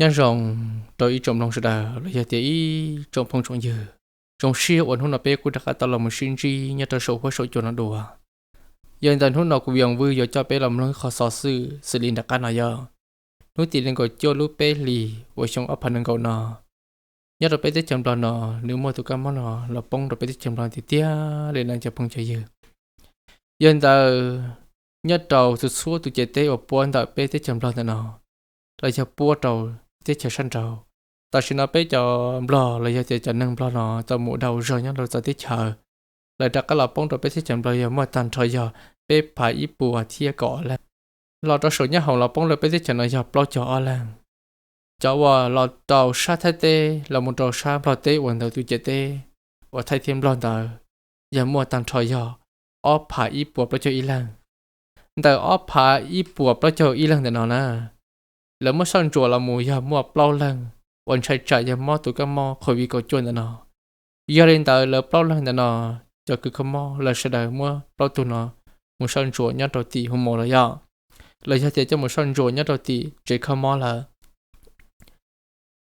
Nyob zoo rau ib tsoom mloog sawv daws los yog tias ib tsoom phooj tsoom ywg, zoo siab uas hnub no peb kuj rov qab tau los mus sib ntsib nyob rau saum huab saum cua no dua. Yog li ntawd hnub no kuv Yoos Vwj yuav coj peb los mloog qhov xov xwm xws li nram qab no yog hnub tim nees nkaum cuaj lub peb hlis uas xyoo ob phav nees nkaum no, nyob rau peb teb chaws Nplog no, nws muaj tus kab mob no los poob rau peb teb chaws Nplog tiag tiag li no cov phooj cov ywg. Yog li ntawd, nyob rau txhua txhua tus ciam teb uas puab ntawm peb teb chaws Nplog ntawm no, los yog puab rau teb chaws sab nraud, tam sim no peb cov Nplog los yog tias cov neeg Nplog no tau mus dhau zog nyob rau txawv teb chaws, lawv rov qab los poob rau peb teb chaws Nplog yog muaj tag nrho yog peb phav ib puas thiab kaum ob leeg. Los rau saum nyab hoom los poob rau peb teb chaws no yog plaub caug ob leeg. Cov uas los rau sab Thaib teb los mus rau sab Nplog teb uas ntawm tus ciam teb uas Thaib thiab Nplog ntawd yog muaj tag nrho yog ob phav ib puas plaub caug ib leeg. Ntawm ob phav ib puas plaub caug ib leeg ntawm no na, lawv muab soj ntsuam los mus yog muaj plaub leeg uas ntshai tsam yog mob tus kab mob COVID kaum cuaj ntawm no. Yog li ntawd lawv plaub leeg ntawm no, cov kws kho mob lawv sawv daws muab plaub tug no mus soj ntsuam nyob rau tim hu mos los yog, los yog tias coj mus soj ntsuam nyob rau tim tsev kho mob lawm.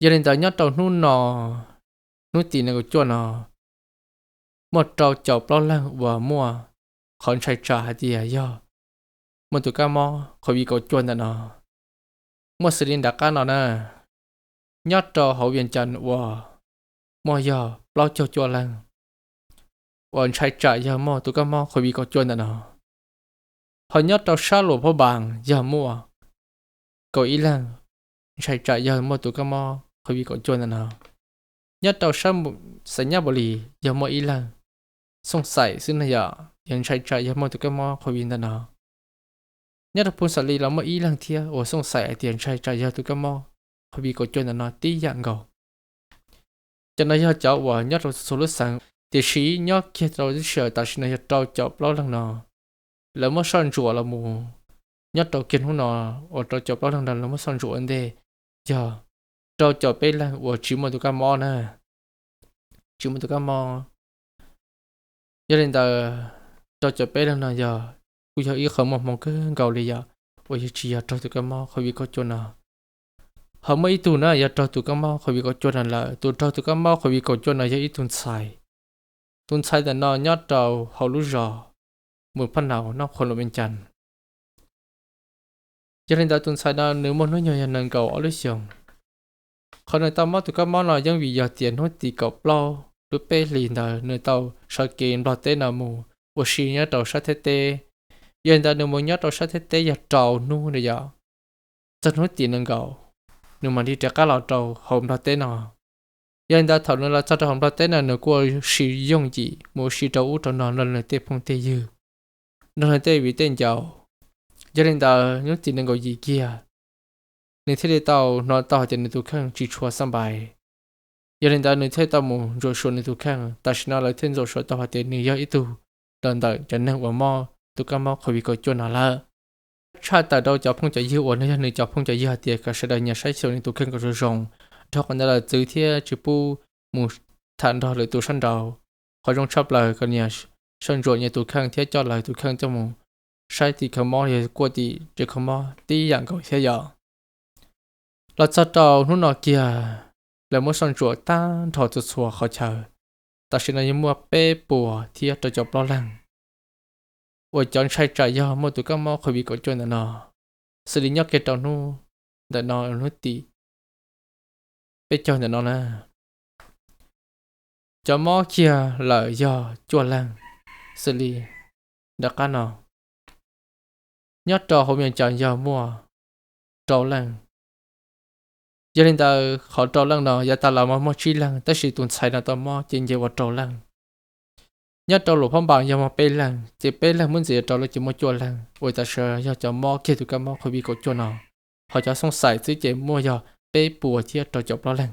Yog li ntawd nyob rau hnub no, hnub tim nees nkaum cuaj no, muaj rau caum plaub leeg uas muaj qhov ntshai tsam hais tias yog muaj tus kab mob COVID kaum cuaj ntawm no. Muaj xws li nram qab no na, nyob rau hauv Vias Cas uas muaj yog plaub caug cuaj leeg uas ntshai tsam yog muaj tus kab mob COVID kaum cuaj ntawm no. Ho nyob rau sab Luam Phab Npaas yog muaj kaum ib leeg ntshai tsam yog muaj tus kab mob COVID kaum cuaj ntawm no. Nyob rau sab Xais Nyab Npaus Lis yog muaj ib leeg xooj xaim xwb no yog, yog ntshai tsam yog muaj tus kab mob COVID ntawm no. Nyob rau Phoos Xas Lis los muaj ib leeg thiab uas xooj xaim hais tias ntshai tsam yog tus kab mob COVID kaum cuaj ntawm no tib yam nkaus. Cov no yog cov uas nyob rau txhua lub xeev, tiam sis nyob kiag rau tib si tam sim no yog rau caum plaub leeg no, lawv muab soj ntsuam los mus nyob rau kiag hnub no uas rau caum plaub leeg no lawv muab soj ntsuam ua ntej yog rau caum peb leeg uas tsis muaj tus kab mob na, tsis muaj tus kab mob. Yog li ntawd, rau caum peb leeg no yog kuj yog ib qho muaj hmoo kawg nkaus li yom, uas yog tsis yog raug tus kab mob COVID kaum cuaj no. Ho muaj ib tug na yog raug tus kab mob COVID kaum cuaj no lawm. Tus raug tus kab mob COVID kaum cuaj no yog ib tug ntxhais. Tus ntxhais ntawm no nyob rau hauv lub zos Mus Phaj Naus, nab qhuas Luam Vees Cas. Yog li ntawd tus ntxhais no nws muaj hnub nyoog yog nees nkaum ob lub xyoos. Qhov nws tau mob tus kab mob no yeej vim yog tias hnub tim kaum plaub lub peb hlis ntawd nws tau sawv kev Nplog teb no mus ua si nyob rau sab Thaib teb. Yog li ntawd nws mus nyob rau sab Thaib teb yog rau hnub no yom, txog hnub tim nees nkaum nws mam li rov qab los rau hauv Nplog teb no. Yog li ntawd thaum nws los txog rau hauv Nplog teb no nws kuj ua si yooj yim mus ua si rau ub rau no nrog nws tej phooj tej ywg, nrog nws tej viv tej ncaus. Yog li ntawd hnub tim nees nkaum yim kiag, nws thiaj li tau hnov tau hais tias nws tus kheej tsis tshua xab npais. Yog li ntawd nws thiaj tau mus ntsuam xyuas nws tus kheej. Tam sim no lawv thiaj ntsuam xyuas tau hais tias nws yog ib tug los ntawm cov neeg uas mob tus kab mob COVID kaum cuaj no lawm. Tshaj tawm rau cov phooj cov ywg uas no yog nws cov phooj cov ywg hais tias kom sawv daws nyias saib xyuas nws tus kheej kom zoo zoo, rau qhov ntawd lawv txwv thiab tsis pub mus tham nrog lwm tus sab nraud. Qhov zoo tshaj plaws kom nyias soj ntsuam nyias tus kheej thiab coj lawv tus kheej coj mus saib tim kho mob los yog kuaj tim tsev kho mob tib yam nkaus thiab yom. Los txog rau hnub no kiag, lawv muab soj ntsuam tag nrho txhua txhua qhov chaw, tam sim no yeej muaj peb puas thiab rau caum plaub leeg uas cov ntshai tsam yog muaj tus kab mob COVID kaum cuaj ntawm no, xws li nyob kiag rau hnub ntawm no hnub tim peb caug ntawm no na. Cov mob kiag lawm yog cuaj leeg, xws li nram qab no. Nyob rau hauv Vias Cas yog muaj rau leej. Yog li ntawd qhov rau leej no yav tas los mas muaj tsib leeg, tab sis tus ntxhais no tau mob ces nce ua rau leej. Nyob rau Luam Phab Npas yog muaj peb leeg, ces peb leeg muab ntxiv rau lawv ces muaj cuaj leeg, uas tam sim no yog cov mob kiag tus kab mob COVID kaum cuaj no. Ho cov xooj xaim xwb ces muaj yog peb puas thiab rau caum plaub leeg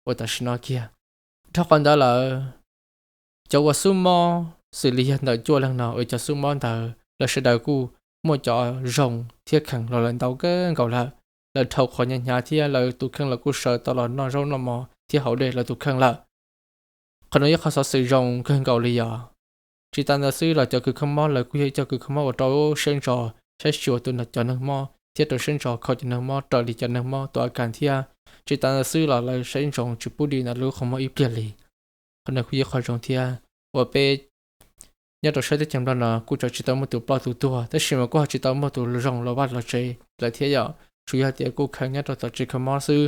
uas tam sim no kiag. Dhau qhov ntawd lawm, cov uas xub mob xws li yog ntawm cuaj leeg no uas cov xub mob ntawd lawv sawv daws kuj muaj cov zoo thiab kheev los lawm ntau kawg nkaus lawm. Lawv dhau qhov hnyav hnyav thiab lawv tus kheej los kuj sawv tau los noj zaub noj mov thiab haus dej lawv tus kheej lawm. Qhov no yog qhov xov xwm zoo kawg nkaus li yom. Tsis tas ntawd xwb los cov kws kho mob lawv kuj yog ib co kws kho mob uas rau siab ntso saib xyuas tus cov neeg mob thiab rau siab ntso kho cov neeg mob raws li cov neeg mob tus a kas thiab Tsis tas ntawd xwb los lawv saib ntsoov tsis pub di ntawm lub qhov muag ib pliag li. Qhov no kuj yog qhov zoo thiab uas peb nyob rau sab teb chaws Nplog no kuj tseem tsis tau muaj tus ploj tus tuag, tab sis mas kuj ho tsis tau muaj tus zoo los vaj los tsev lawm thiab yom. Tsuas yog tias kuj kheev nyob rau tom tsev kho mob xwb.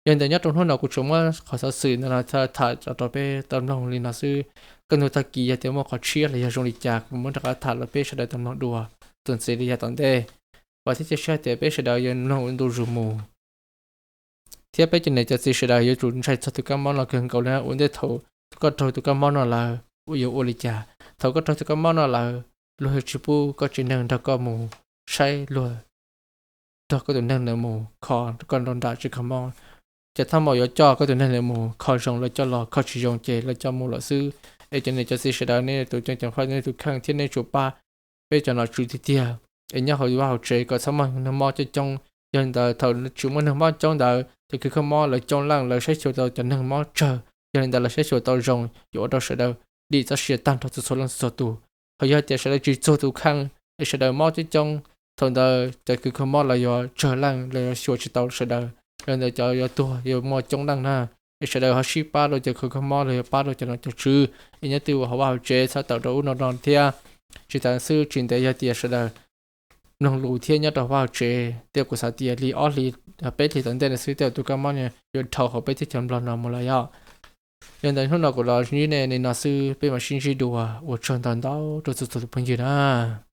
Yog li ntawd nyob rau hnub no kuv tsuas muab qhov xov xwm no los tham rau peb tau mloog li no xwb. Kaj ntug tag kis yog tias muaj qhov tshiab los yog zoo li cas kuv muab rov qab tham los peb sawv daws tau mloog dua txuas ntxiv li yav tom ntej. Vam thiab cia siab hais tias peb sawv daws yuav mloog ua ntu zus mus thiab peb cov niam cov txiv sawv daws yuav tsum ntshai txog tus kab mob no kawg nkaus li. Ua ntej thaum koj raug tus kab mob no lawm yuav ua li cas? Thaum koj raug tus kab mob no lawm, luag yuav tsis pub koj tsev neeg nrog koj mus saib luag, nrog koj tus neeg ntawd mus kho koj nram tsev kho mob. Cov thaj maum yuav coj koj tus neeg ntawd mus kho zoo lawv coj los, kho tsis zoo ces lawv coj mus lawm xwb. Es cov niam cov txiv sawv daws nej tus coj cov faj nej tus kheej thiab nej tsum pab peb cov nom tswv tiag tiag es nyob hauv vaj hauv tsev kom txhob muaj neeg mob coob coob. Yog li ntawd thaum tsis muaj neeg mob coob ntawd cov kws kho mob lawv coob leej lawv saib xyuas tau cov neeg mob tsawg, yog li ntawd lawv saib xyuas tau zoo yuav ua rau sawv daws dim txoj sia tag nrho txhua txhua leej txhua tus. Ho yog tias sawv daws tsis txuag tus kheej es sawv daws mob coob coob, thaum ntawd cov kws kho mob lawv yuav tsawg leej lawv yuav xyuas tsis tau sawv daws. Yog li ntawd cov yuav tuag yuav muaj coob leej na. Es sawv daws ho sib pab rau cov kws kho mob los yog pab rau cov nom cov tswv es nyob twg ua hauv vaj hauv tsev txhob tawm rau ub no no thiab. Tsis tas xwb tsis ntev yog tias sawv daws mloog lus thiab nyob rau hauv vaj hauv tsev, tej kuv xav tias li ob hlis peb hlis tom ntej no xwb tej zaum tus kab mob no yuav dhau hauv peb teb chaws Nplog no mus lawm yom. Yog li ntawd hnub no kuv los ntsib nej li no xwb, peb mam sib ntsib dua, ua tsaug ntau ntau rau txhua txhua tus phooj ywg na.